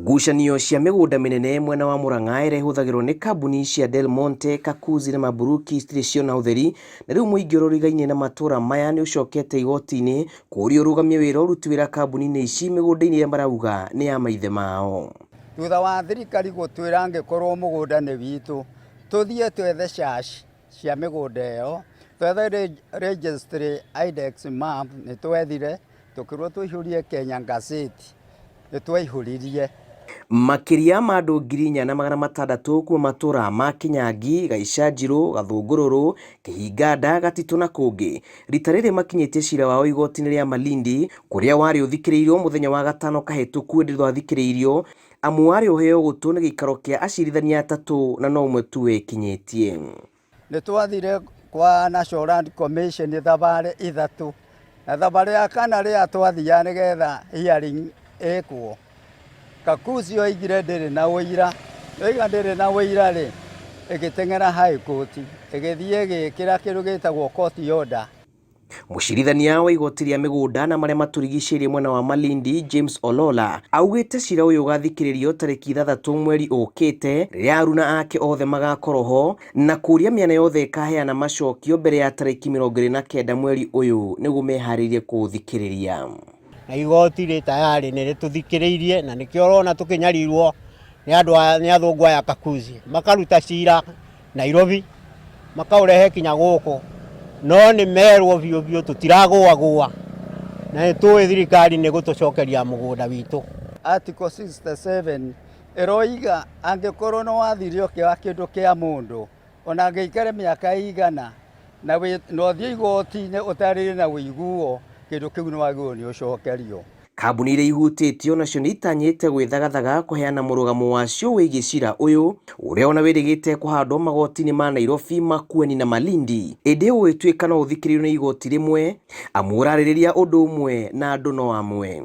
Ngucanio cia mĩgũnda mĩnene mwena wa Murang'a ĩrĩa ĩhũthagĩrwo nĩ kambuni cia Del Monte, Kakuzi na Maburuki citirĩ ciona ũtheri, na rĩu mũingĩ ũrĩa ũrigainie na matũra maya nĩ ũcokete igoti-inĩ kũũria ũrũgamie wĩra ũruti wĩra kambuni-inĩ ici mĩgũnda-inĩ ĩrĩa marauga nĩ ya maithe mao. Thutha wa thirikari gũtwĩra angĩkorwo mũgũnda nĩ witũ, tũthiĩ twethe cash cia mĩgũnda ĩyo, twethe registry index map nĩ twethire, tũkĩrwo tũihũrie Kenya Gazette, nĩ twaihũririe. Makĩria ma andũ 4600 kuma matũra ma Kinyangi, Gaicanjirũ, Gathũngũrũrũ, Kĩhinganda, Gatitũ na kũngĩ, rita rĩrĩ makinyĩtie cira wao igoti-inĩ rĩa Malindi kũrĩa warĩ ũthikĩrĩirio mũthenya wa gatano kahĩtũku ĩndĩ ndwathikĩrĩirio amu warĩ ũheo gũtũ nĩ gĩikaro kĩa acirithania atatũ na no ũmwe tu wekinyĩtie. Nĩ twathire kwa National Land Commission thabarĩ ithatũ, na thabarĩ ya kana rĩrĩa twathiaga nĩgetha hearing ĩkwo, Kakuzi oigire ndĩrĩ na ũira, yoiga ndĩrĩ na ũira rĩ, ĩgĩteng'era High Court, ĩgĩthiĩ ĩgĩkĩra kĩndũ gĩtagwo court order. Mũcirithania wa igoti rĩa mĩgũnda na marĩa matũrigicĩirie mwena wa Malindi James Olola augĩte cira ũyũ ũgathikĩrĩrio tarĩki 6 mweri ũkĩte rĩrĩa aruna ake othe magakorwo ho na kũria mĩena yothe ĩkaheana macokio mbere ya tarĩki 29 mweri ũyũ nĩguo meharĩrie kũũthikĩrĩria. Na igoti rĩ tayarĩ nĩ rĩtũthikĩrĩirie na nĩkĩo ũrona tũkĩnyarirwo nĩ andũ aya nĩ athũngũ aya Kakuzi makaruta cira Nairobi makaũrehe kinya gũkũ no nĩ merwo biũ biũ tũtiragũagũa na nĩ tũĩ thirikari nĩ gũtũcokeria mũgũnda witũ. Article 67 ĩroiga angĩkorwo nĩ wathire ũkĩoya kĩndũ kĩa mũndũ ona angĩikare mĩaka ĩigana na ũthiĩ igoti-inĩ ũtarĩrie na ũiguo kĩndũ kĩu nĩ wagĩrĩirwo nĩ ũcokerio. Kambuni iria ihutĩtio nacio nĩ itanyĩte gwĩthagathaga kũheana mũrũgamo wacio wĩgiĩ cira ũyũ ũrĩa ona wĩrĩgĩte kũhandwo magoti-inĩ ma Nairobi, Makueni na Malindi, ĩndĩ ũgĩtuĩka no ũthikĩrĩrio nĩ igoti rĩmwe amu ũrarĩrĩria ũndũ ũmwe na andũ no amwe.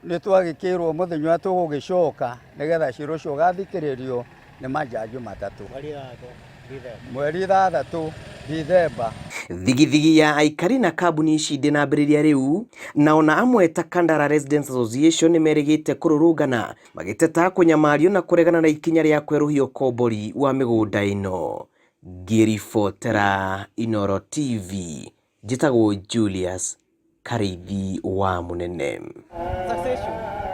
Nĩ twagĩkĩrwo mũthenya ũrĩa tũgũgĩcoka nĩgetha cira ũcio ũgathikĩrĩrio nĩ manjanji matatũ mweri 6 Dithemba. Thigithigi ya aikari na kambuni ici ndĩnambĩrĩria rĩu, na ona amwe ta Kandara Residents Association nĩmerĩgĩte kũrũrũngana magĩteta kũnyamario na kũregana na ikinya rĩa kwerũhia ũkombori wa mĩgũnda ĩno. Ngĩribotera Inooro TV, njĩtagwo Julius Karĩithi wa Mũnene. Succession.